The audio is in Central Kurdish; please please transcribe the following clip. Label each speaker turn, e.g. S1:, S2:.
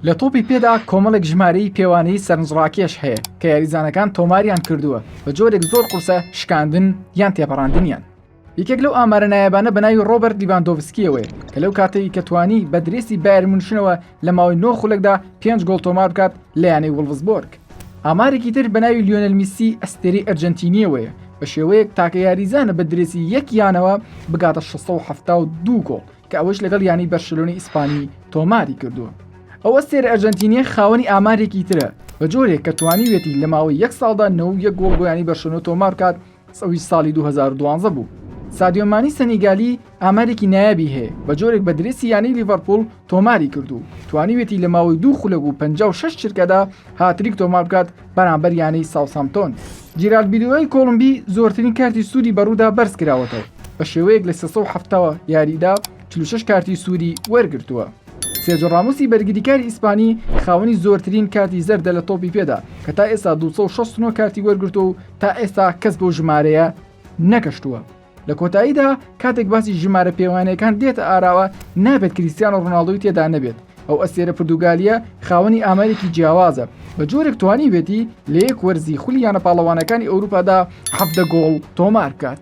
S1: لە تۆپی پێدا کۆمەڵێک ژمارەی پێوانەیی سەرنجڕاکێش هەیە کە یاریزانەکان تۆماریان کردووە، بە جۆرێک زۆر قورسە شکاندن یان تێپەڕاندنیان. یەکێک لەو ئامارە نایابانە بە ناوی ڕۆبەرت لیڤاندۆڤسکییەوەیە کە لەو کاتەی کە توانی بە درێسی بایرن مونشنەوە لە ماوەی نۆ خولەکدا پێنج گۆڵ تۆمار بکات لە یانەی وڵڤسبۆرگ. ئامارێکی تر بە ناوی لیۆنێل میسی ئەستێرەی ئەرجەنتینییەوەیە بە شێوەیەک تاکە یاریزانە بە درێسی یەک یانەوە بگاتە 672 گۆڵ کە ئەوەش لەگەڵ یانەی بەرشلۆنەی ئیسپانی تۆماری کردووە. ئەو ئەستێرە ئەرجەنتینییە خاوەنی ئامارێکی ترە بە جۆرێک کە توانیویەتی لە ماوەی یەک ساڵدا 91 گۆڵ بۆ یانەی بەرشلۆنە تۆمار بکات ئەویش ساڵی 2012 بوو. سادیۆ مانی سەنیگالی ئامارێکی نایابی هەیە، بە جۆرێک بە درێسی یانەی لیڤەرپوڵ تۆماری کرد و توانیویەتی لە ماوەی دوو خولەک و 56 چرکەدا هاتریک تۆمار بکات بەرامبەر یانەی ساوسامپتۆن. جیرالد بیدۆی کۆڵۆمبی زۆرترین کارتی سووری بەڕوودا بەرزکراوەتەوە، بە شێوەیەک لە 370 یاریدا 46 کارتی سووری وەرگرتووە. سێرجۆ ڕامۆسی بەرگریکاری ئیسپانی خاوەنی زۆرترین کارتی زەردە لە تۆپی پێدا کە تا ئێستا 269 کارتی وەرگرتووە و تا ئێستا کەس بەو ژمارەیە نەگەشتووە. لە کۆتاییدا کاتێک باسی ژمارە پێوانەیەکان دێتە ئاراوە نابێت کریستیانۆ ڕۆناڵدۆی تێدا نەبێت، ئەو ئەستێرە پرتوگالییە خاوەنی ئامارێکی جیاوازە بە جۆرێک توانیویەتی لە یەک وەرزی خولی یانە پاڵەوانەکانی ئەوروپادا 17 گۆڵ تۆمار بکات.